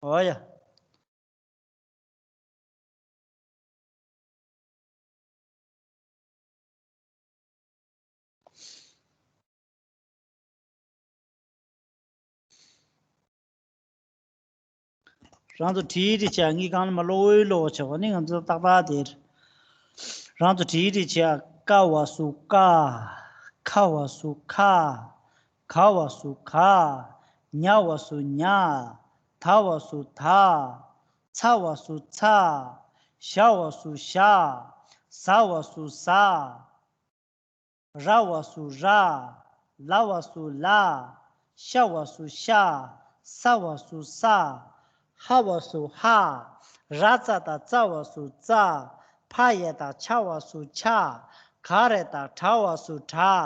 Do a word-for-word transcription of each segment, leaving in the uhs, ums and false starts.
ཨོ་ཡ། རང་ཚོ་བྲིས་བྲིས་བྱས། ངས་གང་ལ་མ་ཀློག་འོས་ཀློག་བྱས་པ་ནི་ང་ཚོ་ཏག་ཏག་དེར། རང་ཚོ་བྲིས་བྲིས་བྱས། ཀ་བ་སུ་ཀ། ཁ་བ་སུ་ཁ། ག་བ་སུ་ག། ཉ་བ་སུ་ཉ། ད་བ་སུ་ད། ཚ་བ་སུ་ཚ། ཞ་བ་སུ་ཞ། ཟ་བ་སུ་ཟ། ར་བ་སུ་ར། ལ་བ་སུ་ལ། ཤ་བ་སུ་ཤ། ས་བ་སུ་ས། ཧ་བ་སུ་ཧ། ར་ཙ་དང་ཙ་བ་སུ་ཙ། ཕ་ཡ་དང་ཆ་བ་སུ་ཆ། ག་ར་དང་གྲ་བ་སུ་གྲ།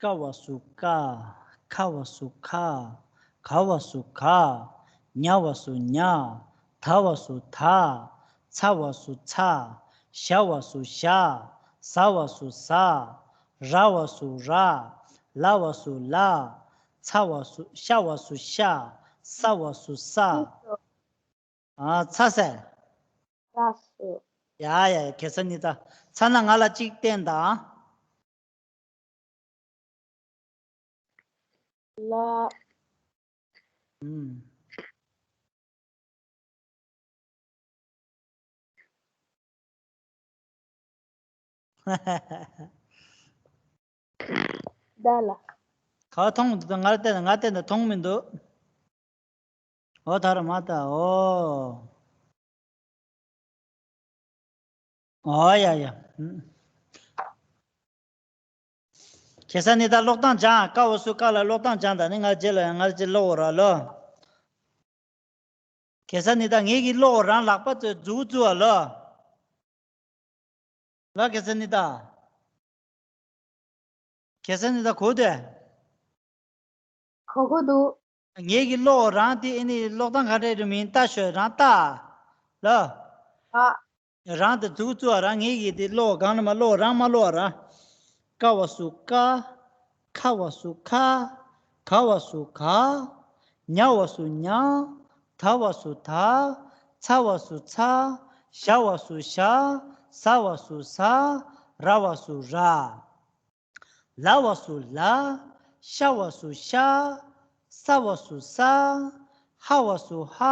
ཀ་བ་སུ་ཀ། ཁ་བ་སུ་ཁ། ག་བ་སུ་ག། ཉ་བ་སུ་ཉ། ད་བ་སུ་ད། ཚ་བ་སུ་ཚ། ཞ་བ་སུ་ཞ། ཟ་བ་སུ་ཟ། ར་བ་སུ་ར། ལ་བ་སུ་ལ། ཚ་བ་སུ། ཤ་བ་སུ་ཤ། ས་བ་སུ་ས། ཨ། ཚ་ཟེར། ཚ་སོ། ཡ་ཡ་ཡ། ཁེ་ས་ནི་ད་ཚ་ན་ང་ལ་གཅིག་བསྟན་དང་། ལ། ཨུམ། ད་ལ། ག་མཐོང་འདུག་ང་བལྟས་ན། ང་བལྟས་ན་མཐོང་མི་འདུག་ཨོ་ད་ར་མ་ད། ཨོ། ཨོ་ཡ་ཡ། ཁེ་ས་ནི་ད་ཀློག་སྟངས་སྦྱང་། ཀ་བ་སུ་ཀ་ལ་ཀློག་སྟངས་སྦྱང་། ད་ནི་ང་རྗེས་ལ་ཡང་ང་རྗེས་ཀློག་འོ་ར་ལོ། ཁེ་ས་ནི་ད་ངེད་ཀྱི་ཀློག་རང་ལག་པ་ཚོས་འཛུགས་འཛུགས་ཨ་ལོ། ལ་ཁེ་ས་ནི་ད། ཁེ་ས་ནི་ད་གོ་དེ། གོ་གོ་འདུག་ངེད་ཀྱི་ཀློག་རང་དེ་ཨེ་ནི་ཀློག་སྟངས་ག་འདྲ་རེད་མིན་ལྟ་ཤོད། རང་ལྟ་ལ། ཨ། རང་དེ་འཛུགས་འཛུགས་ཨ། རང་ངེད་ཀྱི་དེ་ཀློག་གང་ལ་མ་ཀློག་རང་མ་ཀློག་ར། ཀ་བ་སུ་ཀ། ཁ་བ་སུ་ཁ། ག་བ་སུ་ག། ཉ་བ་སུ་ཉ། ད་བ་སུ་ད། ཚ་བ་སུ་ཚ། ཞ་བ་སུ་ཞ། ཟ་བ་སུ་ཟ། ར་བ་སུ་ར། ལ་བ་སུ་ལ། ཤ་བ་སུ་ཤ། ས་བ་སུ་ས། ཧ་བ་སུ་ཧ།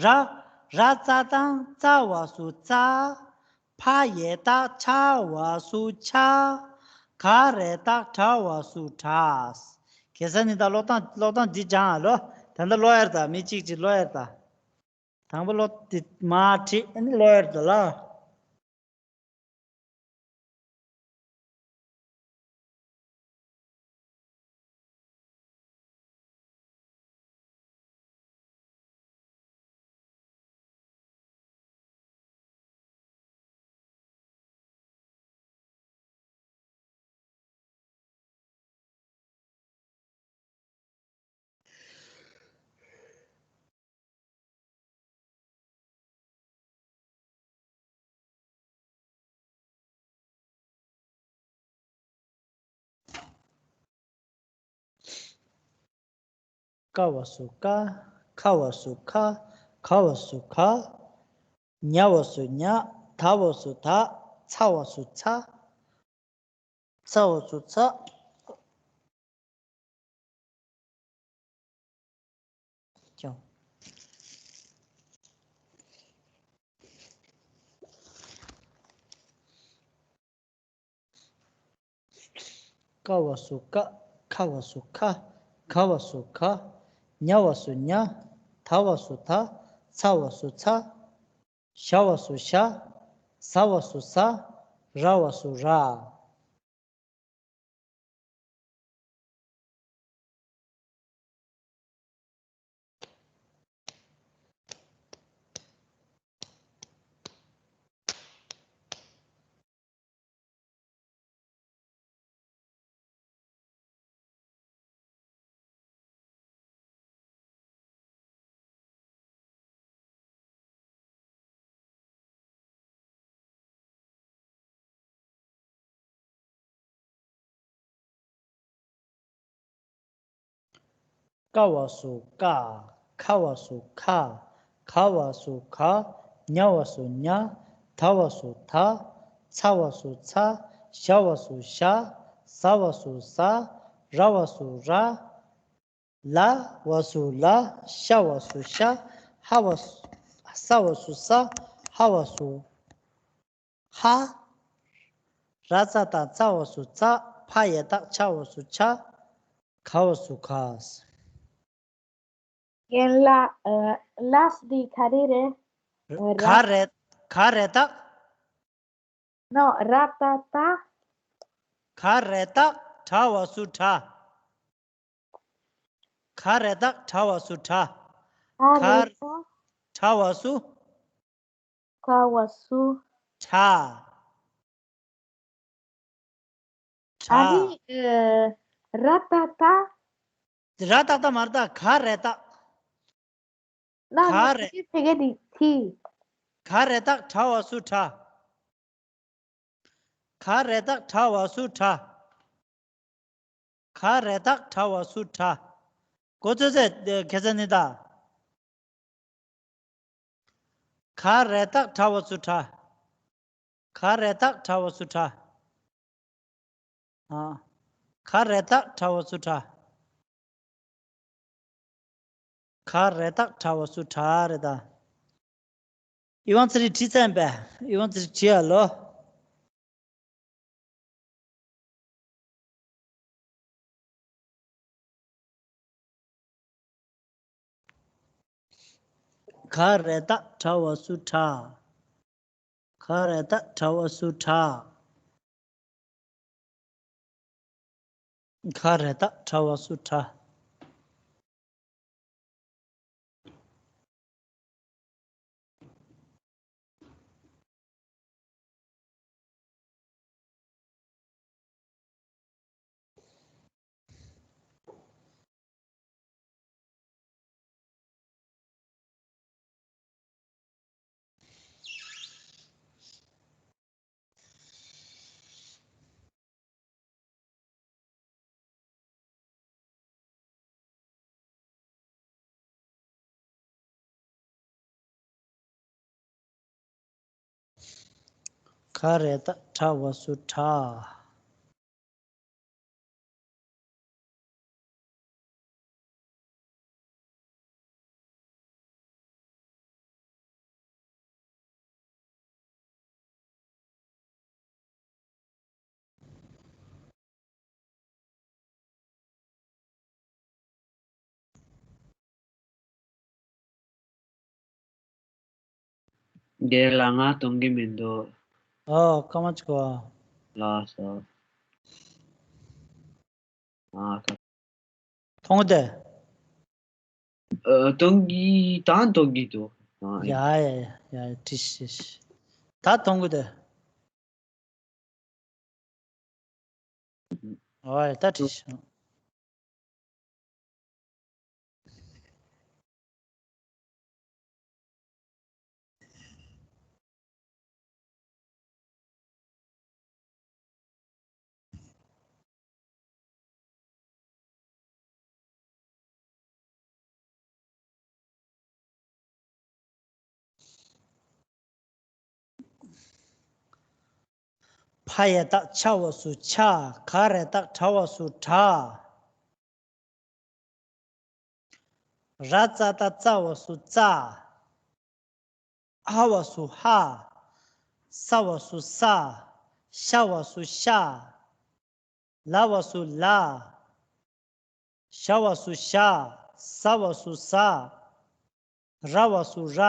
ར། ར་ཙ་དང་ཙ་བ་སུ་ཙ། ཕ་ཡ་བཏགས་ཕྱ་བ་སུ་ཕྱ། ག་ར་བཏགས་གྲ་བ་སུ་གྲ། ཁེ་ས་ནི་ད་ཀློག་སྟངས་ཀློག་སྟངས་འདི་སྦྱང་ཨ་ལོ། ད་ལྟ་ཀློག་ཡར་ད། མི་གཅིག་གཅིག་ཀློག་ཡར་ད། དང་པོ་ཀློག་དེ་མར་ཁྲིད། ཨ་ནི་ཀློག་ཡར་ད་ལ། ཀ་བ་སུ་ཀ། ཁ་བ་སུ་ཁ། ག་བ་སུ་ག། ཉ་བ་སུ་ཉ། ད་བ་སུ་ད། ཚ་བ་སུ་ཚ། ཚ་བ་སུ་ཚ། ཀྱང་། ཀ་བ་སུ་ཀ། ཁ་བ་སུ་ཁ། ག་བ་སུ་ག། ཉ་བ་སུ་ཉ། ད་བ་སུ་ད། ཚ་བ་སུ་ཚ། ཞ་བ་སུ་ཤ། ཟ་བ་སུ་ཟ། ར་བ་སུ་ར། ཀ་བ་སུ་ཀ། ཁ་བ་སུ་ཁ། ག་བ་སུ་ག། ཉ་བ་སུ་ཉ། ད་བ་སུ་ད། ཚ་བ་སུ་ཚ། ཞ་བ་སུ་ཞ། ཟ་བ་སུ་ཟ། ར་བ་སུ་ར། ལ་བ་སུ་ལ། ཤ་བ་སུ་ཤ། ཧ་བ་སུ། ས་བ་སུ་ས། ཧ་བ་སུ་ཧ། ར་ཙ་བཏགས་རྩ་བ་སུ་རྩ། ཕ་ཡ་བཏགས་ཕྱ་བ་སུ་ཕྱ། ག་བ་སུ་ག། རྒན་ལགས། ཨ། ལགས་འདི་ག་རེ་རེད། ཨ། ར། ག་རེ། ག་རེ་བཏགས། ནོ། ར་ཏ་ཏ། ག་རེ་བཏགས་གྲ་བ་སུ་གྲ། ག་རེ་བཏགས་གྲ་བ་སུ་གྲ། ག་རེ་ག། བཏགས། གྲ་བ་སུ། ག་བ་སུ། གྲ། གྲ། ཨ་ནི། ཨ། ར་ཏ་ཏ། ར་ཏག་ཏག་མ་རེད་ད། ག་རེ་བཏགས། ན་ག་ནི་རེ། ཕ་གི་ཕ་གི་འདི་ཐི། ག་རེ་བཏགས་གྲ་བ་སུ་གྲ། ག་རེ་བཏགས་གྲ་བ་སུ་གྲ། ག་རེ་བཏགས་གྲ་བ་སུ་གྲ། གོ་ཚོད་ཚོད་ཁ་སང་ནི་ད། ག་རེ་བཏགས་གྲ་བ་སུ་གྲ། ག་རེ་བཏགས་གྲ་བ་སུ་གྲ། ཨ། ག་རེ་བཏགས་གྲ་བ་སུ་གྲ། ག་རེ་བཏགས་གྲ་བ་སུ་གྲ་རེད་ད། ཨི་ཝང་ཙི་རི་བྲིས་ཚར་པས། ཨི་ཝང་ཙི་རི་བྲིས་ཨ་ལོ། ག་རེ་བཏགས་གྲ་བ་སུ་གྲ། ག་རེ་བཏགས་གྲ་བ་སུ་གྲ། ག་རེ་བཏགས་གྲ་བ་སུ་གྲ། ག་རེ་བཏགས་གྲ་བ་སུ་གྲ། རྒན་ལགས། ང་གཏོང་གི་མི་འདུག། ཨོ། སྐར་མ་གཅིག་གོ། ལགས་སོ། ཨ། མཐོང་གི་འདུག། ཨ། གཏོང་གི། ད་གཏོང་གི་འདུག། ཨ། ཡ་ཡ་ཡ་ཡ། བྲིས་བྲིས། ད་མཐོང་གི་འདུག། ཨོ་ཡ། ད་བྲིས། ཕ་ཡ་བཏགས་ཕྱ་བ་སུ་ཕྱ། ག་རེ་བཏགས་གྲ་བ་སུ་གྲ། ར་ཙ་བཏགས་རྩ་བ་སུ་རྩ། ཧ་བ་སུ་ཧ། ས་བ་སུ་ས། ཤ་བ་སུ་ཤ། ལ་བ་སུ་ལ། ཞ་བ་སུ་ཞ། ཟ་བ་སུ་ཟ། ར་བ་སུ་ར།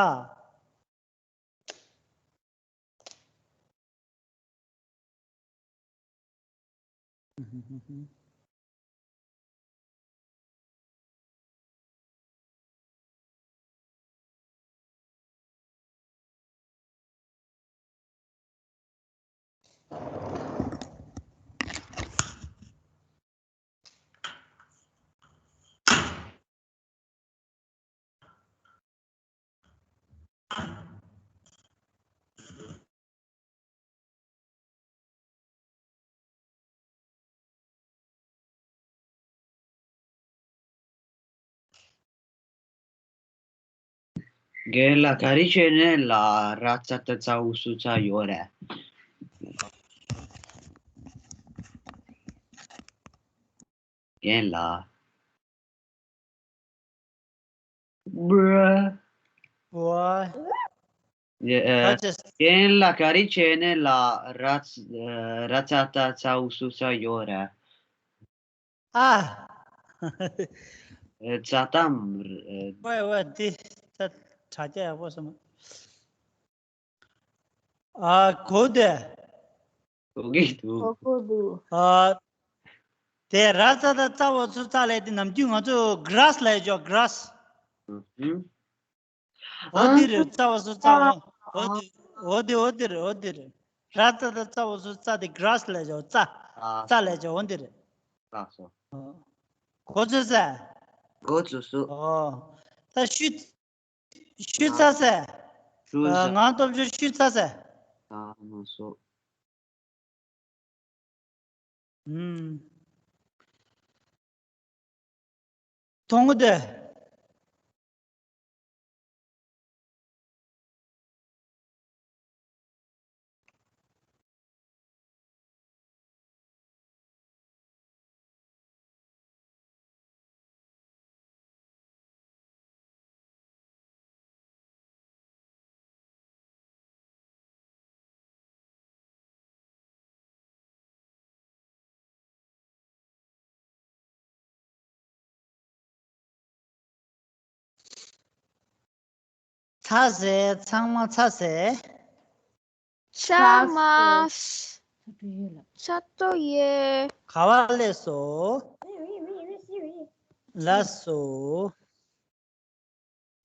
རྒན་ལགས་ག་རེ་བྱས་ནས་ལ་ར་ཙ་ཏ་ཙ་འོ་སུ་ཙ་ཡོད་རེད། རྒན་ལགས། Bruh. What? ཡེ། ཨ། What just རྒན་ལགས་ག་རེ་བྱས་ནས་ལ་ར་ཙ་ཨ་ར་ཙ་ཏ་ཙ་འོ་སུ་ཙ་ཡོད་རེད། ཨ། ཨ། ཙ་ཏམ། ཨ། ཝེ་ཝེ་འདི་ད་དྲ་རྒྱ་ཡག་པོ་སོང་། ཨ། གོ་དེ། གོ་གི་འདུག་གོ་གོ་འདུག་ཨ། དེ་ར་ཙ་ཏ་ཙ་འོ་སུ་ཙ་ལས་དེ་ནམ་རྒྱུན་ང་ཚོ་གྷ་ར་སི་ལས་ཅོ་གྷ་ར་སི། ཨུ་ཧུམ། འོ་དེ་རེད། ཙ་འོ་སུ་ཙ་འོ། འོ་དེ་འོ་དེ་འོ་དེ་རེད། འོ་དེ་འོ་དེ་རེད། འོ་དེ་རེད། ར་ཙ་ཏ་ཙ་འོ་སུ་ཙ་དེ་གྷ་ར་སི་ལས་ཅོ་ཙ། ཨ། ཙ་ལས་ཅོ་འོ་དེ་རེད། ལགས་སོ། ཨོ། གོ་ཚོད་ཟེར། གོ་ཚོད་སོ། ཨོ། ད་ཤུ། ཤུ་ཚ་ཟེར། ཤུ་ཨ། ཚ། ང་སྟོབས་ཆུ་ཤུ་ཚ་ཟེར། ཨ་མ་སོ། ཨུམ། མཐོང་གི་འདུག་ཚ་ཟེར། ཚང་མ་ཚ་ཟེར། ཚ་མ། ཚ་ཏོ་ཡེ། ག་བ་སླེབས་སོ། ལགས་སོ།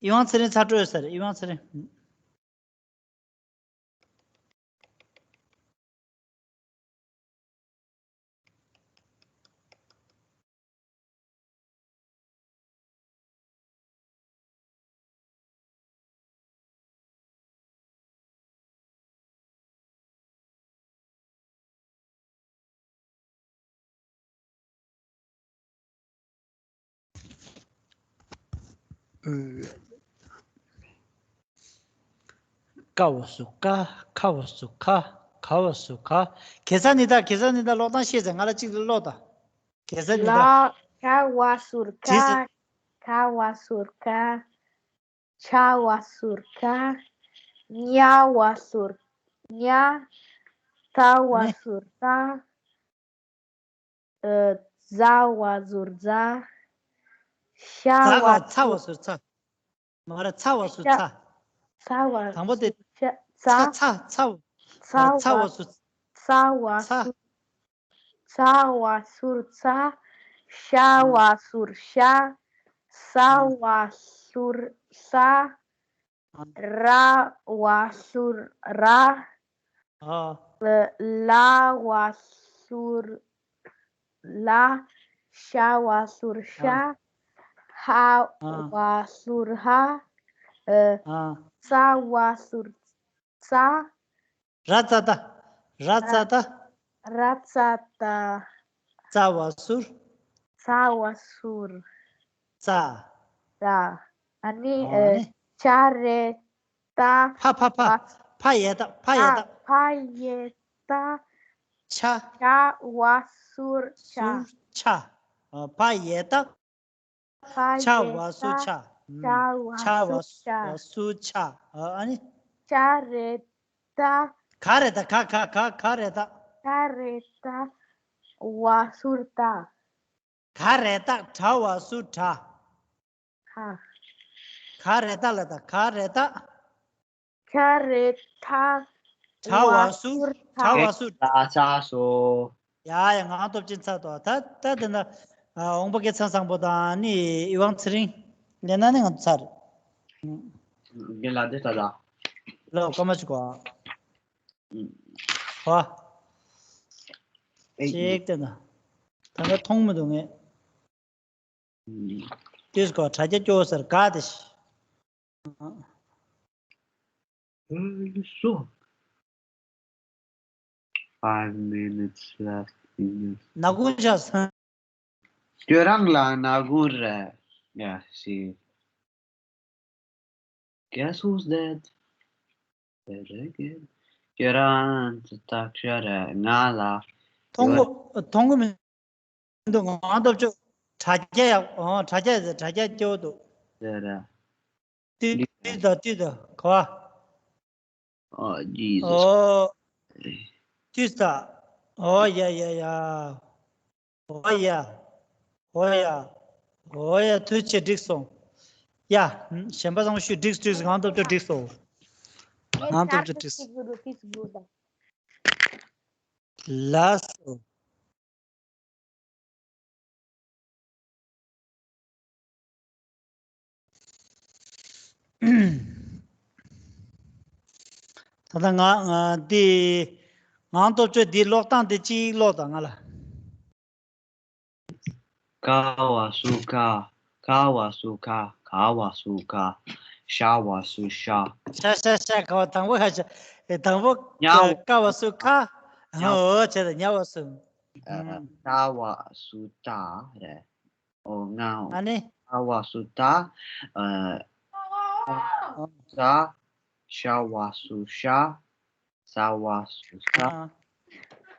ཡིད་དབང་ཚེ་རིང་ཚ་དྲོད་ཟེར། ཡིད་དབང་ཚེ་རིང་། ཀ་འོ་སུ་ཀ། ཁ་འོ་སུ་ཁ། ག་འོ་སུ་ག། གེ་ས་ནི་ད། གེ་ས་ནི་ད་ཀློག་སྟངས་ཤེས་ཚེ་ང་ལ་གཅིག་ཀློག་ད། གེ་ས་ནི་ད། ལ། ཁ་འོ་སུ་ཁ། བྲིས་ཚེ། ཁ་འོ་སུ་ཁ། ཆ་འོ་སུ་ཆ། ཉ་འོ་སུ་ཉ། ཏ་འོ་ནི། སུ་ཏ། ཨ། ཛ་འོ་སུ་ཛ། ཤ་འོ་ཛ་ག་ཚ་སུ། འོ་སུ་ཚ། མ་ར་ཚ་འོ་སུ་ཤ། ཚ། ཚ་འོ་དང་པོ་དེ། སུ་ཤ། ཚ། ཚ་ཚ་ཚ། ཚ་མ་ར་ཚ་འོ། འོ་སུ། ཚ་འོ་ཚ། སུ། ཚ་འོ་སུ་ཚ། ཤ་འོ་སུ་ཤ། ས་འོ་སུ་ས། ར་འོ་སུ་ར། ཨ། ལ་འོ་སུ་ལ། ཤ་འོ་སུ་ཤ། ཧ་འོ་སུ་ཧ། ཨ། ཙ་འོ་སུ་ཙ། ར་ཙ་ཏ། ར་ཙ་ཏ། ར་ཙ་ཏ། ཙ་འོ་སུ། ཙ་འོ་སུ། ཙ། ཙ། ཨ་ནི། ཨ་ནི། ཅ་རེ་ཏ། ཕ་ཕ་ཕ། ཕ་ཡེ་ཏ། ཕ་ཡེ་ཏ། ཕ་ཡེ་ཏ། ཆ། ཆ་འོ་སུ་ཆ། སུ་ཆ། ཨ། ཕ་ཡེ་ཏ། ཕ་ཆ་ཡེ་འོ་སུ་ཏ། ཆ། ཨུམ། ཆ་འོ་ཆ་འོ་སུ་ཆ། འོ་སུ་ཆ། ཨ། ཨ་ནི། ཅ་རེ་ཏ། ག་རེ་ཏ། ག་ག་ག་ག་རེ་ཏ། ག་རེ་ཏ། འོ་སུ་ཏ། ག་རེ་ཏ། གྲ་འོ་སུ་གྲ། ཧ། ག་རེ་ཏ་ལ་ཏ། ག་རེ་ཏ། ག་རེ་ཏ། གྲ་འོ་སུ། འོ་སུ་གྲ། འོ་སུ། ད་ཚ་སོ། ཡ་ཡ། ང་སྟོབས་ཆེན་ཚར་ཏོ། ད་ད་དེ་ན། ཨ། འོང་པ་སྐལ་བཟང་བཟང་པོ་དང་ནི་ཡིད་དབང་ཚེ་རིང་། ལས་ན་ནི་ང་ཚོ་ཚར། རྒན་ལགས་འདི་ལྟ་ད། ལོ་ཀ་མ་ཅི་གོ། ཨ། ཨེ། ཅེག་དེ་ན། ད་ལྟ་མཐོང་མི་འདུག་ངས། ཨུམ། དེས་གོ་དྲ་རྒྱ་སྐྱོ་ཟེར་ག་དེ་ཤི། ཨ། ཨོ་སོ། Five minutes left in your ན་གུང་ཤ་ས། ཁྱོད་རང་ལ་ན་གུང་རེད། ཡ་ཤི། Guess who's that? ཁྱོད་རང་ཚོ་ཐག་ཤར་རེད། ང་ལ་མཐོང་གོ་མཐོང་གོ་མི་འདུག་ང་སྟོབས་ཆོག་དྲ་རྒྱ་ཡག་ཨོ་དྲ་རྒྱ་ཟེར་དྲ་རྒྱ་སྐྱོ་བོ་འདུག་ཟེར་ར། ཏི་ཏི་ད་ཏི་ད་ག་བ། Oh, Jesus. ཨོ། ཏི་ད། ཨོ་ཡ་ཡ་ཡ། ཨོ་ཡ། ཨོ་ཡ། ཨོ་ཡ་ཐུགས་རྗེ་ཆེ་འགྲིག་སོང་། ཡ། གཞན་པ་ཚང་མ་ཤུ་འགྲིག་འགྲིག་ང་སྟོབས་ཆོག་འགྲིག་སོང་། ང་སྟོབས་ཆོག་འགྲིག་སོང་། ལགས་སོ། ད་ལྟ་ང་ང་འདི་ང་སྟོབས་ཆོག་འདི་ཀློག་སྟངས་དེ་གཅིག་ཀློག་དང་ང་ལ། ཀ་བ་སུ་ཀ། ཁ་བ་སུ་ཁ། ག་བ་སུ་ག། ཤ་བ་སུ་ཤ། ཤ་ཤ་ཤ་ག་བ་དང་པོ་ཧ་ཤ། དང་པོ་ཉ་བ་ཀ་བ་སུ་ཁ། ཉ་བ་ཨོ་བྱས་ད་ཉ་བ་སུ། ཨ། ཏ་བ་སུ་ཏ་རེད། ཨོ་ང་ཨ་ནི། ཏ་བ་སུ་ཏ། ཨ། ཨོ། ས། ཤ་བ་སུ་ཤ། ས་བ་སུ་ས། ཨ།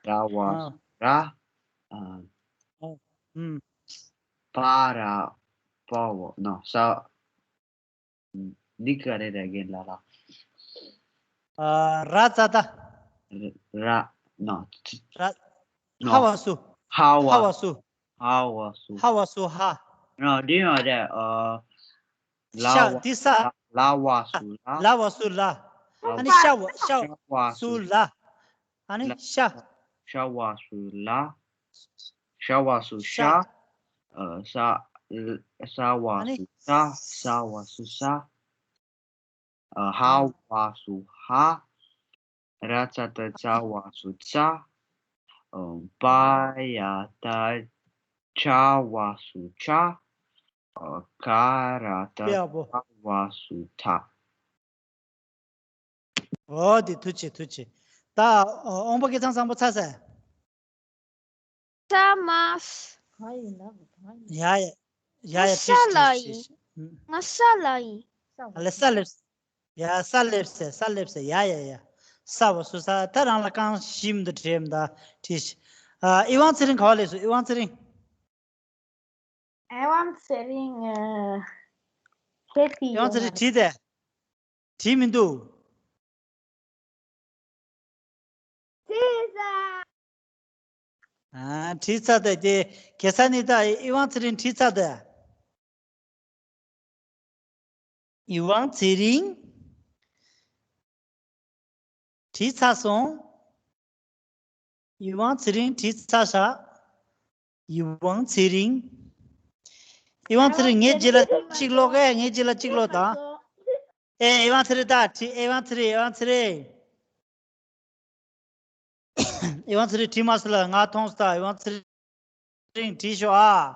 ར་བ་ཨ། སུ་ར། ཨ། ཨ། ཨུམ། པ་ར་པ་བ་ནོ་ས། འདི་ག་རེ་རེད་རྒན་ལགས་ལགས། ཨ། ར་ཙ་ད། ར་ནོ། ར། ནོ། ཧ་བ་སུ། ཧ་བ། ཧ་བ་སུ། ཧ་བ་སུ། ཧ་བ་སུ་ཧ། ནོ་འདི་ཡང་རེད། ཨ། ལ་ཤ་བ། འདི་ས། ལ་ལ་བ་སུ་ལ། ལ་བ་སུ་ལ། ཨ་ནི་ཤ་བ་ཤ་ཤ་བ་སུ་སུ་ལ། ཨ་ནི་ལ་ཤ། ཤ་བ་སུ་ལ། ཤ་བ་སུ་ཤ། ཤ། ཨ། ས། ས་བ་ཨ་ནི་སུ་ས། ས་བ་སུ་ས། ཨ། ཧ་ཨ། བ་སུ་ཧ། ར་ཙ་ད་ཙ་བ་སུ་ཙ། ཨ། པ་ཡ་ད་ཅ་བ་སུ་ཅ། ཨ། ཀ་ར་ད་ཀ་བ་སུ་ཀྲ། ཨོ་དེ་ཐུགས་རྗེ་ཆེ་ཐུགས་རྗེ་ཆེ། ད་ཨོང་པ་སྐལ་བཟང་བཟང་པོ་ཚར་ཟེར། ས་མ། ཡ་ཡ་ཡ་ཡ། ང་ས་ལ་ཡིན། ང་ས་ལ་ཡིན། ཨ་ལེ་ས་ལེབ། ཡ་ས་ལེབ་ཟེར་ས་ལེབ་ཟེར་ཡ་ཡ་ཡ། ས་བ་སུ་ས། ད་རང་ལ་རྐང་བཞི་མི་འདུག་དྲན་མི་འདུག་བྲིས། ཨ། ཨི་ཝང་ཚེ་རིང་ག་བ་སླེབས་སོང་ཨི་ཝང་ཚེ་རིང་། ཨི་ཝང་ཚེ་རིང་། ཨ། ཁྱེད་དེ་ཨི་ཝང་ཚེ་རིང་བྲིས་ཏེ། བྲིས་མི་འདུག་བྲིས་ས། ཨ། བྲིས་ཚར་ཏེ་དེ་གེ་ས་ནི་ད་ཨི་ཝང་ཚེ་རིང་བྲིས་ཚར་ཏེ། ཨི་ཝང་ཚེ་རིང་། བྲིས་ཚར་སོང་། ཨི་ཝང་ཚེ་རིང་བྲིས་ཚར་ཤག་ཨི་ཝང་ཚེ་རིང་། ཨི་ཝང་ཚེ་རིང་ངའི་རྗེས་ལ་གཅིག་ཀློག་གས། ངའི་རྗེས་ལ་གཅིག་ཀློག་དང་། ཨེ་ཨི་ཝང་ཚེ་རིང་ད་བྲིས། ཨི་ཝང་ཚེ་རིང་། ཨི་ཝང་ཚེ་རིང་། ཨི་ཝང་ཚེ་རིང་བྲིས་མ་སོང་ལ་ང་མཐོང་སོང་ད། ཨི་ཝང་ཚེ་རིང་བྲིས་ཤོག་ཨ།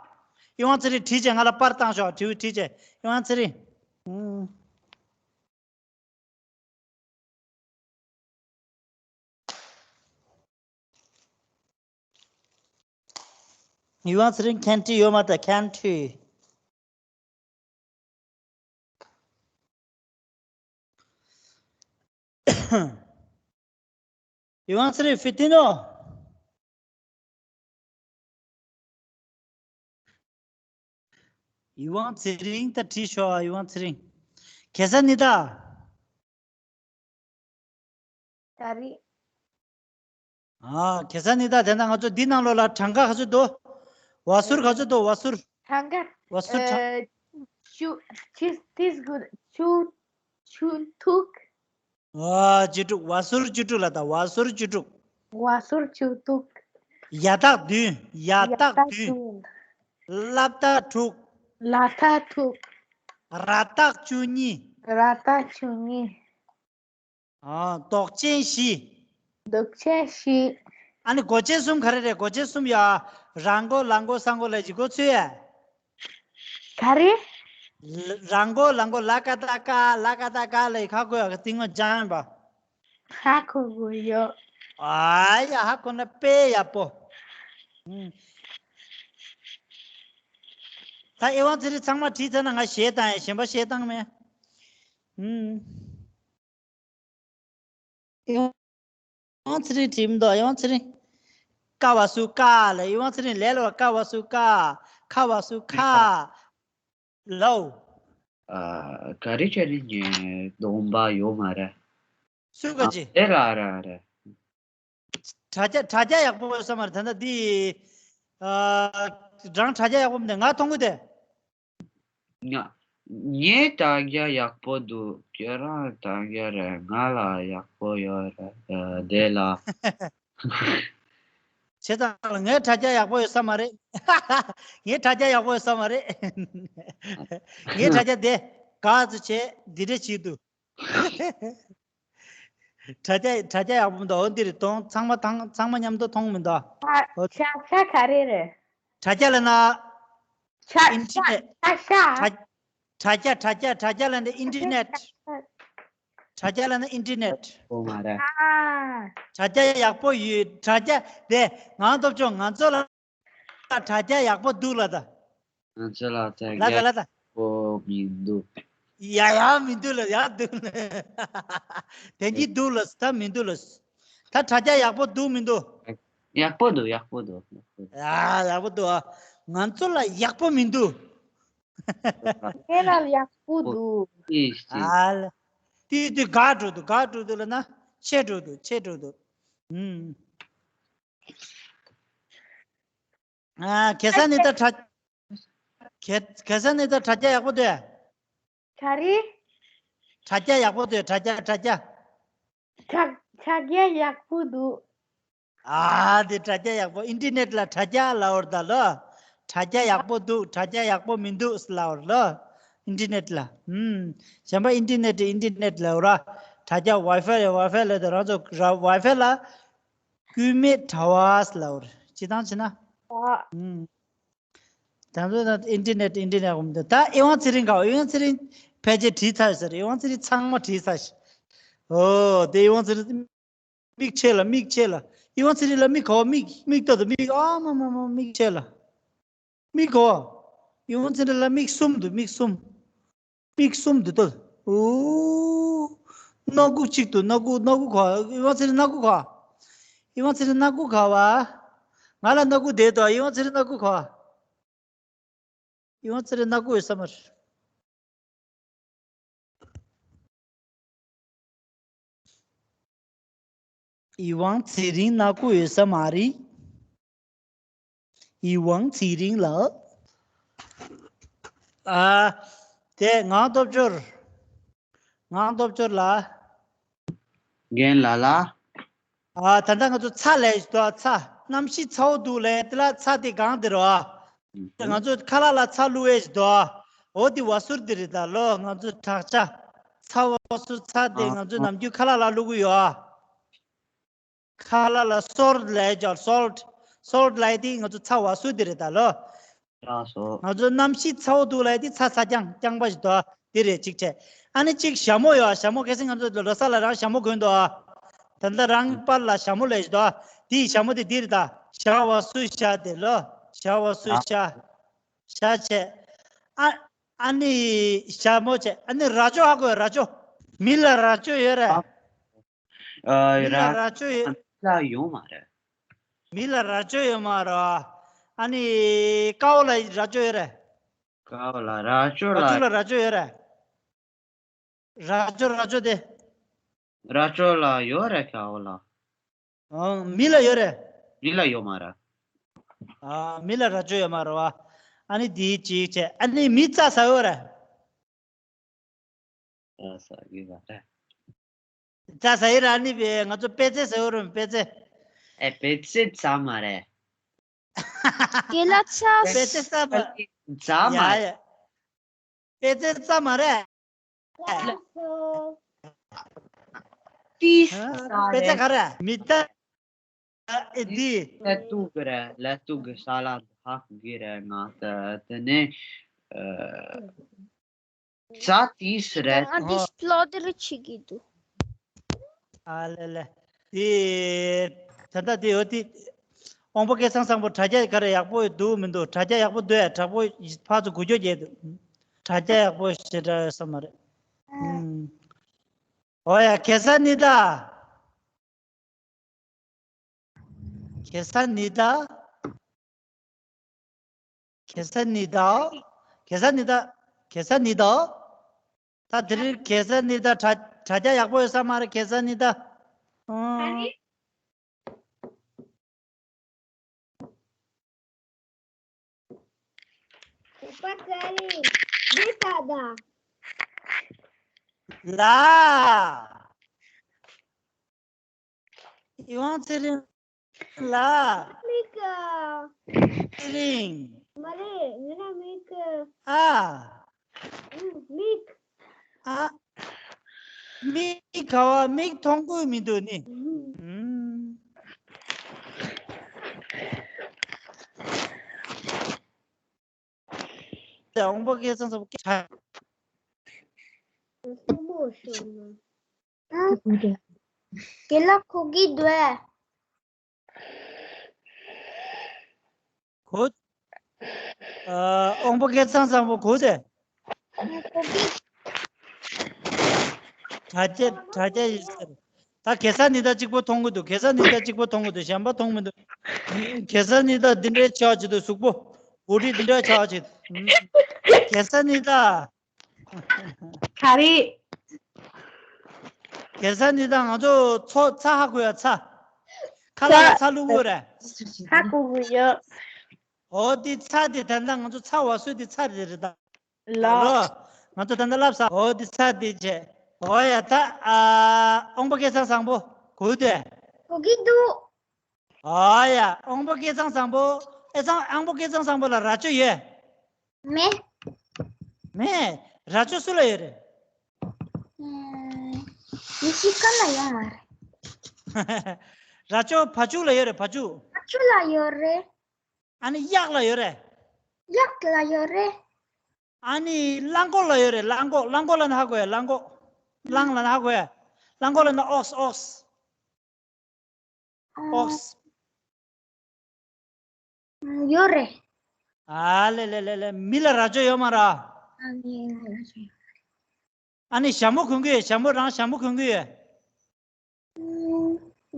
ཨི་ཝང་ཚེ་རིང་བྲིས་བྱས་ང་ལ་པར་བཏང་ཤོག་དྲིལ་བུ་བྲིས་བྱས་ཨི་ཝང་ཚེ་རིང་། ཨུམ། ཨི་ཝང་ཚེ་རིང་ཁན་ཊི་ཡོད་མ་ད་ཁན་ཊི། ཨི་ཝང་ཚེ་རིང་ཕི་ཏི་ནོ། ཨི་ཝང་ཚེ་རིང་ད་བྲིས་ཤོག་ཨི་ཝང་ཚེ་རིང་། གེ་ས་ནི་ད། ད་རེད། ཨ། གེ་ས་ནི་ད་དེ་ན་ང་ཚོ་འདི་ནང་ལོགས་ལ་གྲངས་ཀ་ག་ཚོད་འདུག་བ་སུར་ག་ཚོད་འདུག་བ་སུར། གྲངས་ཀ་བ་སུར་གྲངས། ཨ། ཆུ། ཆུ་ཏིས་གུ་ཆུ། ཆུ་ཐུག་ཨ། བཅུ་དྲུག་བ་སུར་བཅུ་དྲུག་ལ་ད་བ་སུར་བཅུ་དྲུག་བ་སུར་བཅུ་དྲུག་ཡ་བཏགས་བདུན། ཡ་བཏགས་བདུན། ལ་བཏགས་དྲུག་ལ་བཏགས་དྲུག་ར་བཏགས་བཅུ་གཉིས། ར་བཏགས་བཅུ་གཉིས། ཨ། འདོགས་ཅན་བཞི། འདོགས་ཅན་བཞི། ཨ་ནི་མགོ་ཅན་གསུམ་ག་རེ་རེད། མགོ་ཅན་གསུམ་ཡ། ར་མགོ་ལ་མགོ་ས་མགོ་ལ་ཡི་མགོ་ཚུད་ཡ། ག་རེ། ལ་ར་མགོ་ལ་མགོ་ལ་ཀ་བཏགས་ཀ་ལ་ཀ་བཏགས་ཀ་ལ་ཡི་ཁ་གོ་ཡ་ག་ཏིང་ངོ་ཅང་ཡིན་པ། ཧ་གོ་གོ་ཡོད། ཨ་ཡ་ཧ་གོ་ན་དཔེ་ཡག་པོ། ད་ཨེ་ཝང་ཚེ་རིང་ཚང་མ་བྲིས་ཚར་ན་ང་གཞས་བཏང་ཡ། གཞན་པ་གཞས་བཏང་མེད། ཨུམ། ཡང་ཚེ་རིང་དྲིས་མི་འདུག་ཡང་ཚེ་རིང་། ཀ་བ་སུ་ཀ་ལ་ཡང་ཚེ་རིང་ལས་ལ་བ་ཀ་བ་སུ་ཀ། ཁ་བ་སུ་ཁ། ལའོ། ཨ། ག་རེ་བྱས་ནས་ངས་གདོང་པ་ཡོད་མ་རེད། སུ་ག་ཅི། ཨ། རེད་ར་ར་ར། དྲ་རྒྱ་དྲ་རྒྱ་ཡག་པོ་ཡོད་ས་མ་རེད། ད་ལྟ་འདི། ཨ། རང་དྲ་རྒྱ་ཡག་པོ་མི་འདུག་ང་མཐོང་གི་དེ། ང་། ངའི་དྲ་རྒྱ་ཡག་པོ་འདུག་ཁྱེད་རང་དྲ་རྒྱ་རེད། ང་ལ་ཡག་པོ་ཡོད་རེད། ཨ། དེ་ལ། བྱས་ཙང་ལ་ངའི་དྲ་རྒྱ་ཡག་པོ་ཡོད་ས་མ་རེད། ངའི་དྲ་རྒྱ་ཡག་པོ་ཡོད་ས་མ་རེད། ངའི་དྲ་རྒྱ་དེ་ག་ཚོད་བྱས་འདི་འདྲ་བྱེད་འདུག་དྲ་རྒྱ་དྲ་རྒྱ་ཡག་པོ་མི་འདུག་འོ་འདིར་གཏོང་། ཚང་མ་ཚང་ཚང་མ་མཉམ་དུ་མཐོང་མི་འདུག་ཨ། འོ། ཤ་ཤ་ག་རེ་རེད། དྲ་རྒྱ་ལབ་ན། ཤ་ཤ་ཨིན་ཊར་ནེཊ། ཤ་ཤ། དྲ་དྲ་རྒྱ་དྲ་རྒྱ་དྲ་རྒྱ་ལབ་ན་ཨིན་ཊར་ནེཊ། དྲ་རྒྱ་ལབ་ན་ཨིན་ཊར་ནེཊ། ཨོ་མ་རེད། ཨ། དྲ་རྒྱ་ཡག་པོ་ཡོད། དྲ་རྒྱ་དེ་ངང་སྟོབས་ཆུང་ང་ཚོ་ལ་དྲ་རྒྱ་ཡག་པོ་འདུག་ལབ་ད། ང་ཚོ་ལ་དྲ་ལ་ད་རྒྱ་ལ་ད། ཡག་པོ་མི་འདུག་ཡ་ཡ་མི་འདུག་ལ་ཡ་འདུག་ལ། དེ་གཉིས་འདུག་ལ་ད་མི་འདུག་ལ། ད་དྲ་རྒྱ་ཡག་པོ་འདུག་མི་འདུག་ཡག་པོ་འདུག་ཡག་པོ་འདུག་ཡག་པོ་འདུག་ཡ་ཡག་པོ་འདུག་ཨ། ང་ཚོ་ལ་ཡག་པོ་མི་འདུག་ངེད་ལ་ཡག་པོ་འདུག་ཨེ་ཤེས། ཨ་ལ། དེ་དེ་དགའ་འགྲོ་འདུག་དགའ་འགྲོ་འདུག་ལ་ན་ཆེ་འགྲོ་འདུག་ཆེ་འགྲོ་འདུག་ཨུམ། ཨ། ཁ་སང་ནས་ད་དྲ། ཁ་ཁ་སང་ནས་ད་དྲ་རྒྱ་ཡག་པོ་འདུག་ག་རེ། དྲ་རྒྱ་ཡག་པོ་འདུག་དྲ་རྒྱ་དྲ་རྒྱ། དྲ་དྲ་རྒྱ་ཡག་པོ་འདུག་ཨ། དེ་དྲ་རྒྱ་ཡག་པོ། ཨིན་ཊར་ནེཊ་ལ་དྲ་རྒྱ་ལབ་པ་རེད་ད་ལོ། དྲ་རྒྱ་ཡག་པོ་འདུག་དྲ་རྒྱ་ཡག་པོ་མི་འདུག་ལབ་པ་རེད་ལོ། ཨིན་ཊར་ནེཊ་ལ། ཨུམ། གཞན་པ་ཨིན་ཊར་ནེཊ་ཨིན་ཊར་ནེཊ་ལབ་པ་རེད། དྲ་རྒྱ་ཝའི་ཕའི་ཝའི་ཕའི་ལབ་དེ་རང་ཚོ་ར་ཝའི་ཕའི་ལ། སྐུད་མེད་དྲ་བ་ལབ་པ་རེད། སྤྱིར་བཏང་བྱས་ན། ཨ། ཨུམ། ད་ཚོ་ད་ཨིན་ཊར་ནེཊ་ཨིན་ཊར་ནེཊ་འོང་དུས་ད་ཨེ་ཝང་ཚེ་རིང་ག་ཨེ་ཝང་ཚེ་རིང་ཕལ་ཆེར་བྲིས་ཚར་ཟེར། ཨེ་ཝང་ཚེ་རིང་ཚང་མ་བྲིས་ཚར་ཤག་ཨོ་དེ་ཨེ་ཝང་ཚེ་རིང་མིག་ཕྱེ་ལ་མིག་ཕྱེ་ལ། ཨེ་ཝང་ཚེ་རིང་ལ་མིག་གོ་མིག་མིག་ལྟོས་དང་མིག་ཨ་མ་མ་མ་མིག་ཕྱེ་ལ། མིག་གོ་ཨེ་ཝང་ཚེ་རིང་ལ་མིག་གསུམ་འདུག་མིག་གསུམ། མིག་གསུམ་འདུག་ལྟོས། ཨོ། སྣ་ཁུག་གཅིག་འདུག་སྣ་ཁུག་སྣ་ཁུག་གོ་ཨེ་ཝང་ཚེ་རིང་སྣ་ཁུག་གོ་ཨེ་ཝང་ཚེ་རིང་སྣ་ཁུག་གོ་བ། ང་ལ་སྣ་ཁུག་བསྡད་དོ་ཨེ་ཝང་ཚེ་རིང་སྣ་ཁུག་གོ་ཨེ་ཝང་ཚེ་རིང་སྣ་ཁུག་ཡོད་ས་མ་རེད། ཨེ་ཝང་ཚེ་རིང་སྣ་ཁུག་ཡོད་ས་མ་རེད། ཨེ་ཝང་ཚེ་རིང་ལགས། ཨ། དེ་ངག་སྟོབས་འབྱོར། ངག་སྟོབས་འབྱོར་ལགས། རྒན་ལགས་ལགས། ཨ། ད་ལྟ་ང་ཚོ་ཚྭ་ལས་ཞིག་འདུག་ཚྭ། གནམ་གཤིས་ཚ་བོ་འདུག་ལས་དེ་ལ་ཚྭ་དེ་གང་དེ་རེད་བ། ང་ཚོ་ཁ་ལག་ལ་ཚྭ་བླུགས་ཡས་ཞིག་འདུག་འོ་དེ་བ་སུར་དེ་རེད་ད་ལོ། ང་ཚོ་དྲག་ཆ། ཚྭ་བ་སུར་ཚྭ་དེ་ང་ཚོ་ནམ་རྒྱུན་ཁ་ལག་ལ་བླུགས་གི་ཡོད། ཁ་ལག་ལ་སོལ་ལས་ཀྱང་སོལ། སོལ་ལས་དེ་ང་ཚོ་ཚྭ་བ་སུར་དེ་རེད་ད་ལོ། ལགས་སོ། ང་ཚོ་གནམ་གཤིས་ཚ་བོ་འདུག་ལ་དེ་ཚྭ་ཚྭ་རྐྱང་རྐྱང་པ་ཞིག་འདུག་དེ་རེད་གཅིག་བྱས། ཨ་ནི་གཅིག་ཞྭ་མོ་ཡོད། ཞྭ་མོ་གལ་སྲིད་ང་ཚོ་ལོ་གསར་ལ་རང་ཞྭ་མོ་གོན་འདུག་ད་ལྟ་རང་པར་ལ་ཞྭ་མོ་ལས་ཞིག་འདུག་དེའི་ཞྭ་མོ་དེ་འདི་རེད་ད། ཞྭ་བ་སུ་ཞྭ་དེ་ལོ། ཞྭ་བ་སུ་ཞྭ། ཞྭ་བྱས། ཨ། ཨ་ནི་ཞྭ་མོ་བྱས། ཨ་ནི་རྭ་ཅོ་ཧ་གོ་རྭ་ཅོ། མི་ལ་རྭ་ཅོ་ཡོད་རེད། ཨ། མི་ལ་རྭ་ཅོ་ཡོད། ལ་ཡོད་མ་རེད། མི་ལ་རྭ་ཅོ་ཡོད་མ་རེད། ཨ་ནི་ཀའོ་ལ་རྭ་ཅོ་ཡོད་རེད། ཀའོ་ལ་རྭ་ཅོ་ལ། ཀའོ་ལ་རྭ་ཅོ་ཡོད་རེད། རྭ་ཅོ་རྭ་ཅོ་དེ། རྭ་ཅོ་ལ་ཡོད་རེད་ཀའོ་ལ། ཨང་། མི་ལ་ཡོད་རེད། མི་ལ་ཡོད་མ་རེད། ཨ། མི་ལ་རྭ་ཅོ་ཡོད་མ་རེད་བ། ཨ་ནི་དེའི་གཅིག་བྱས། ཨ་ནི་མི་རྩྭ་ཟ་ཡོད་རེད། རྩྭ་ཟ་ཡོད་རེད། རྩྭ་ཟ་ཡོད་རེད། ཨ་ནི་བས་ང་ཚོ་པད་ཚལ་ཟ་ཡོད་རེད། པད་ཚལ། ཨེ་པད་ཚལ་རྩྭ་མ་རེད། དེ་ལ་ཚྭ། པད་ཚལ་རྩྭ་མ། རྩྭ་མ་ཡ་རེད། ཡ། པད་ཚལ་རྩྭ་མ་རེད། ཏིས། ཧ། པད་ཚལ་ག་རེ། མི་རྟ། ཨེ་འདི། ལ་ཏུ་གི་རེད། ལ་ཏུ་གི་ས་ལ་ཧ་གི་རེད། ང་ད་དེ་ནས་ཨ། རྩྭ་ཏིས་རེད། ང་འདི་ཨོ། སློབ་སྟེར་བྱེད་ཀྱི་འདུག་ཨ་ལེ་ལེ། དེ། ད་ལྟ་དེ་ཡོད་དེ། དབང་པོ་སྐལ་བཟང་བཟང་པོ་དྲ་རྒྱ་ག་རེ་ཡག་པོ་འདུག་མི་འདུག་དྲ་རྒྱ་ཡག་པོ་འདུག་ཨ། དྲ་པོ་ཕར་ཚུར་འགུལ་སྐྱོད་བྱས་འདུག་དྲ་རྒྱ་ཡག་པོ་ཞེ་དྲག་ཡོད་ས་མ་རེད། ཨུམ། ཨོ་ཡ། གེ་སར་ནི་ད། གེ་སར་ནི་ད། གེ་སར་ནི་ད། གེ་སར་ནི་ད། གེ་སར་ནི་ད། ད་དེ་རིང་གེ་སར་ནི་ད་དྲ་དྲ་རྒྱ་ཡག་པོ་ཡོད་ས་མ་རེད། གེ་སར་ནི་ད། ཨང་། ཨ་ནི། ཨུ་པ་ཙ་རི། འདི་ད་ད། ལ། ཡིད་དབང་ཚེ་རིང་ལགས། མིག་ཨ། ཚེ་རིང་། མ་རེད། ང་རང་མིག་ཨ། ཨ། ཨུ། མིག་ཨ། མིག་ག་བ། མིག་མཐོང་གི་མི་འདུག་ནི། ཨུ། ཨུམ། དབང་པོ་སྐལ་བཟང་ཚོ་སྐད་ཆ། རྒན་ལགས་གོ་གི་འདུག་གས། གོ། ཨ། དབང་པོ་སྐལ་བཟང་བཟང་པོ་གོ་དེ། གོ་གི། དྲ་རྒྱ་དྲ་རྒྱ་ཡིན་ཟེར། ད་གེ་སར་ནི་ད་གཅིག་པོ་མཐོང་གི་འདུག་གེ་སར་ནི་ད་གཅིག་པོ་མཐོང་གི་འདུག་གཞན་པ་མཐོང་མི་འདུག་གེ་སར་ནི་ད་འདི་འདྲའི་ཆགས་ཀྱི་འདུག་གཟུགས་པོ། འོ་དེ་འདི་འདྲ་ཆགས་ཀྱི་འདུག་གེ་སར་ནི་ད། ག་རེ། གེ་སར་ནི་ད་ང་ཚོ་ཚོ་ཚྭ་ཧ་གོ་ཡ། ཚྭ། ཁ་ལག་ལ་ཚྭ་བླུག་གོ་རེད། ཧ་གོ་གི་ཡོད། འོ་དེ་ཚྭ་དེ་ད་ལྟ་ང་ཚོ་ཚྭ་བ་སུ་དེ་ཚྭ་རེད་རེད་ད། ལ། ལོ། ང་ཚོ་ད་ལྟ་ལབ་ས། འོ་དེ་ཚྭ་དེ་བྱས། འོ་ཡ་ད། ཨ། དབང་པོ་སྐལ་བཟང་བཟང་པོ་གོ་དེ། གོ་གི་འདུག་ཨ་ཡ། དབང་པོ་སྐལ་བཟང་བཟང་པོ། ཨེ་ཚང་། དབང་པོ་སྐལ་བཟང་བཟང་པོ་ལ་རྭ་ཅོ་ཡོད། མེད། མེད། རྭ་ཅོ་སུ་ལ་ཡོད་རེད། ཨ། ཡེ་ཤུ་ཀ་ལ་ཡོད་མ་རེད། རྭ་ཅོ་བ་ཕྱུགས་ལ་ཡོད་རེད། བ་ཕྱུགས། བ་ཕྱུགས་ལ་ཡོད་རེད། ཨ་ནི་གཡག་ལ་ཡོད་རེད། གཡག་ལ་ཡོད་རེད། ཨ་ནི་གླང་གོག་ལ་ཡོད་རེད། གླང་གོག་གླང་གོག་ལ་ན་ཧ་གོ་ཡ། གླང་གོག་གླང་ལ་ན་ཧ་གོ་ཡ། གླང་གོག་ལ་ན་ཨོགས། ཨོགས། ཨོགས། ཡོད་རེད། ཨ་ལེ་ལེ་ལེ་ལེ། མི་ལ་རྭ་ཅོ་ཡོད་མ་རེད། ཨ་ནི་རྭ་ཅོ་ཡོད་རེད། ཨ་ནི་ཞྭ་མོ་གོན་གི་ཡོད། ཞྭ་མོ། རང་ཞྭ་མོ་གོན་གི་ཡོད།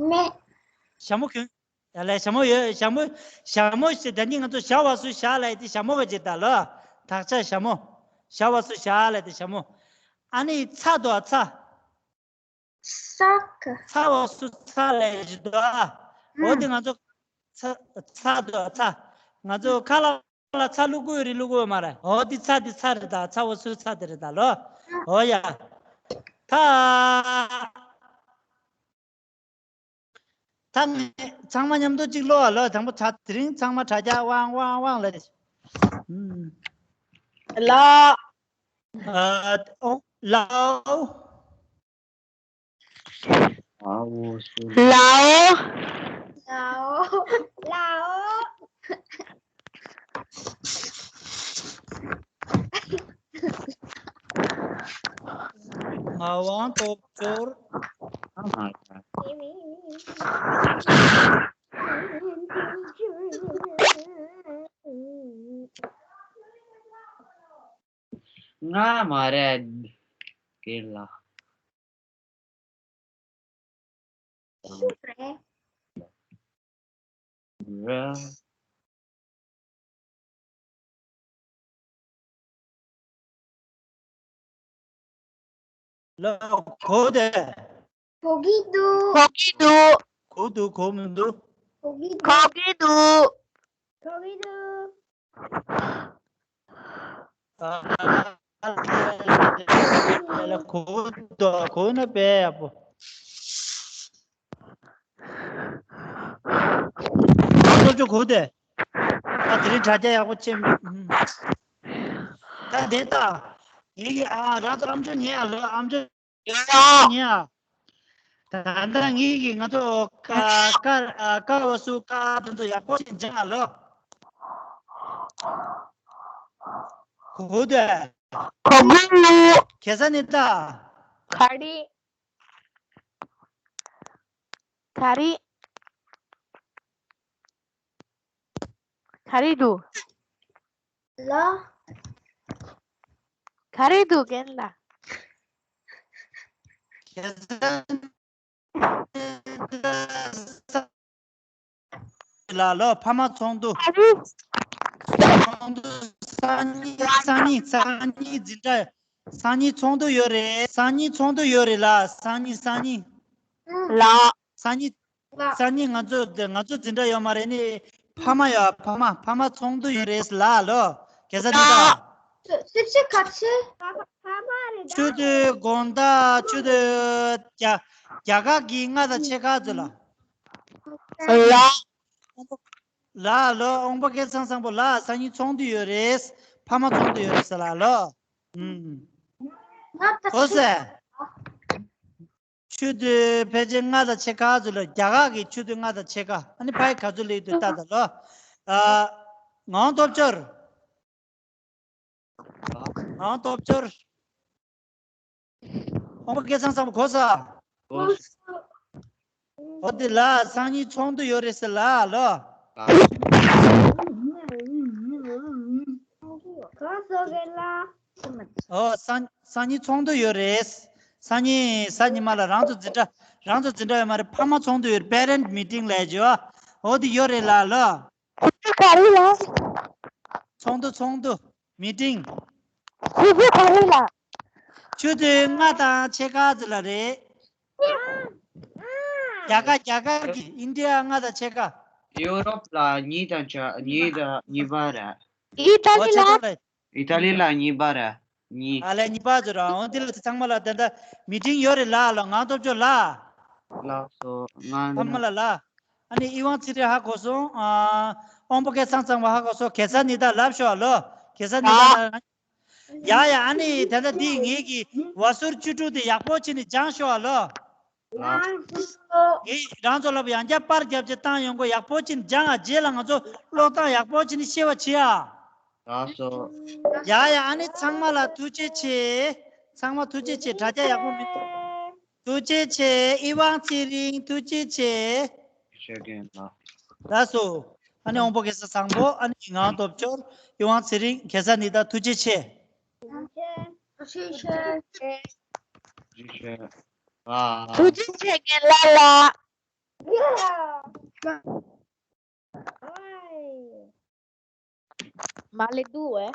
མེད། ཞྭ་མོ་གོན། ཡ་ལེ། ཞྭ་མོ་ཡོད། ཞྭ་མོ། ཞྭ་མོ་ཞེས་ད་ནི་ང་ཚོ་ཞྭ་བ་སུ་ཞྭ་ལ་ཡི་དེ་ཞྭ་མོ་ག་ཅེ་ད་ལོ། དག་ཆ་ཞྭ་མོ། ཞྭ་བ་སུ་ཞྭ་ལ་ཡི་དེ་ཞྭ་མོ། ཨ་ནི་ཚྭ་དོ། ཚྭ། ཚྭ་ག་ཚྭ་བ་སུ་ཚྭ་ལས་ཞིག་འདུག་ཨ། འོ་དེ་ང་ཚོ་ཚྭ། ཚྭ་འདུག་ཚྭ། ང་ཚོ་ཁ་ལག་ལ་ཚྭ་བླུག་གི་ཡོད་རེད། བླུག་གི་ཡོད་མ་རེད། འོ་དེ་ཚྭ་དེ་ཚྭ་རེད་ད། ཚྭ་བ་སུ་ཚྭ་དེ་རེད་ད་ལོ། འོ་ཡ། ད། ད་ངས་ཚང་མ་མཉམ་དུ་གཅིག་ཀློག་ཨ་ལོ། དང་པོ་ད་དེ་རིང་ཚང་མ་དྲ་རྒྱ་ཝང་ཝང་ཝང་ལ་རེད། ཨུམ། ལ། ཨ། ཨོ། ལའོ། ལའོ། ལའོ། ལའོ། ངག་དབང་སྟོབས་འབྱོར། ང་མ་རེད། སྐེ་ལ། ཤི་རེད། རེད། ལ་གོ་དེ། གོ་གི་འདུག་གོ་གི་འདུག་གོ་འདུག་གོ་མི་འདུག་གོ་གི་འདུག་གོ་གི་འདུག་གོ་གི་འདུག་ཨ། ལ་གོ་དོ། གོ་ན་དཔེ་ཡག་པོ། ཨ། སློབ་སྦྱོང་གོ་དེ། ཨ། དེ་རིང་དྲ་རྒྱ་ཡག་པོ་ཅན། ད་དེ་ད། ངེད་ཀྱི་ཨ་རང་ཚོ་ཨམ་ཅོག་ཉན་ཨ་ལོ། ཨམ་ཅོག་ཉན་ཨ། ད་ལྟ་ངེད་ཀྱི་ང་ཚོ་ཀ་ཀ་ཨ་ཀ་བ་སུ་ཀ་དེ་ཚོ་ཡག་པོ་ཅིག་སྦྱང་ཨ་ལོ། གོ་དེ། གོ་གི་ཡོད། གེ་སར་ནི་ད། ག་རེ། ག་རེ། ག་རེ་འདུག་ལ། ག་རེ་འདུག་རྒན་ལགས། ལ་ལོ། ཕ་མ་ཚོགས་འདུ། ཚོགས་འདུ། སང་ཉིན། སང་ཉིན། སང་ཉིན་འཛིན་གྲྭ། སང་ཉིན་ཚོགས་འདུ་ཡོད་རེད། སང་ཉིན་ཚོགས་འདུ་ཡོད་རེད་ལ། སང་ཉིན། སང་ཉིན། ལ། སང་ཉིན། སང་ཉིན་ང་ཚོ། ང་ཚོ་འཛིན་གྲྭ་ཡོད་མ་རེད་ནི། ཕ་མ་ཡོད། ཕ་མ། ཕ་མ་ཚོགས་འདུ་ཡོད་རེད་ལ་ལོ། གེ་སར་རྙིང་པ། སིབ་སིབ་ག་ཚོད། ཕ་མ་རེད། ཆུ་ཚོད་དགོང་དག་ཆུ་ཚོད་བརྒྱ། རྒྱ་གར་གྱི་ལྔ་དང་ཕྱེད་ཀ་ཚོད་ལ། ལ། ལ་ལོ། དབང་པོ་སྐལ་བཟང་བཟང་པོ་ལ། སང་ཉིན་ཚོགས་འདུ་ཡོད་རེད། ཕ་མ་ཚོགས་འདུ་ཡོད་རེད་ཟེར་ལ་ལོ། ཨུམ། གོ་སོང་ངས། ཆུ་ཚོད་ཕལ་ཆེར་ལྔ་དང་ཕྱེད་ཀ་ཚོད་ལ། རྒྱ་གར་གྱི་ཆུ་ཚོད་ལྔ་དང་ཕྱེད་ཀ། ཨ་ནི་ཕ་གི་ག་ཚོད་སླེབས་འདུག་ལྟ་དང་ལོ། ཨ། ངག་དབང་སྟོབས་འབྱོར། ངག་དབང་སྟོབས་འབྱོར། དབང་པོ་སྐལ་བཟང་བཟང་པོ་གོ་སོང་ངས། འོ་དེ་ལ། སང་ཉིན་ཚོགས་འདུ་ཡོད་རེད་ཟེར་ལ་ལོ། ག་སོ་གེ་ལ། ཨོ། སང་། སང་ཉིན་ཚོགས་འདུ་ཡོད་རེད། སང་ཉིན་གཟའ་ཉི་མ་ལ། རང་ཚོ་འཛིན་གྲྭ། རང་ཚོ་འཛིན་གྲྭ་ཡོད་མ་རེད། ཕ་མ་ཚོགས་འདུ་ཡོད་རེད། པེ་རེན་ཊི་མི་ཊིང་ལབ་ཀྱི་ཡོད། འོ་དེ་ཡོད་རེད་ལ་ལོ། ཆུ་ཚོད་ག་རེ་ལ། ཚོགས་འདུ། ཚོགས་འདུ། མི་ཊིང་། ཆུ་ཚོད་ག་རེ་ལ། ཆུ་ཚོད་ལྔ་དང་ཕྱེད་ཀ་ཙམ་ལ་རེད། རྒྱ་གར། རྒྱ་གར་གྱི། ཨིན་ཌི་ཡ་ལྔ་དང་ཕྱེད་ཀ། ཡུ་རོབ་ལ་གཉིས་དང་ཆ། གཉིས་དང་གཉིས་པ་རེད། ཨི་ཏཱ་ལི་ལ། ཨོ་ཆ་ལ། ཨི་ཏཱ་ལི་ལ་གཉིས་པ་རེད། གཉིས། ཨ་ལས། གཉིས་པ་ཚོ་ར། འོ་དེ་ལ་ཚང་མ་ལ་ད་ལྟ་མི་ཊིང་ཡོད་རེད་ལ་ལོ། ངག་དབང་སྟོབས་འབྱོར་ལ། ལགས་སོ། ང་ཚང་མ་ལ་ལ། ཨ་ནི་ཨི་ཝང་ཚེ་རིང་ཧ་གོ་སོང་། ཨ། དབང་པོ་སྐལ་བཟང་བཟང་པོ་ཧ་གོ་སོང་། གེ་སར་རྙིང་པ་ལབ་ཤོག་ལོ། གེ་སར་རྙིང་པ་ལ། ཡ་ཡ། ཨ་ནི་ད་ལྟ་འདི་ངེད་ཀྱི་ཝ་ཟུར་བཅུ་དྲུག་དེ་ཡག་པོ་བྱས་ནས་སྦྱངས་ཤོག་ལོ། ལགས། ངས་རང་ཚོ་ལ་ཡང་བསྐྱར་པར་རྒྱབ་བྱས་བཏང་ཡོང་གི། ཡག་པོ་བྱས་ནས་སྦྱངས་ཨ། རྗེས་ལ་ང་ཚོ་ཀློག་སྟངས་ཡག་པོ་བྱས་ནས་ཤེས་པ་བྱེད་ཨ། ལགས་སོ། ཡ་ཡ། ཨ་ནི་ཚང་མ་ལ་ཐུགས་རྗེ་ཆེ། ཚང་མ་ཐུགས་རྗེ་ཆེ། དྲ་རྒྱ་ཡག་པོ་མི་འདུག་ཐུགས་རྗེ་ཆེ། ཨི་ཝང་ཚེ་རིང་། ཐུགས་རྗེ་ཆེ། ཞེས་ཀྱང་ལགས། ལགས་སོ། ཨ་ནི་དབང་པོ་སྐལ་བཟང་བཟང་པོ། ཨ་ནི་ངག་དབང་སྟོབས་འབྱོར། ཨི་ཝང་ཚེ་རིང་། གེ་སར་རྙིང་པ། ཐུགས་རྗེ་ཆེ། ཐུགས་རྗེ་ཆེ། ཐུགས་རྗེ་ཆེ། ཨ། ཐུགས་རྗེ་ཆེ་རྒན་ལགས་ལ། མ་ལེ་དུ་ཨེ།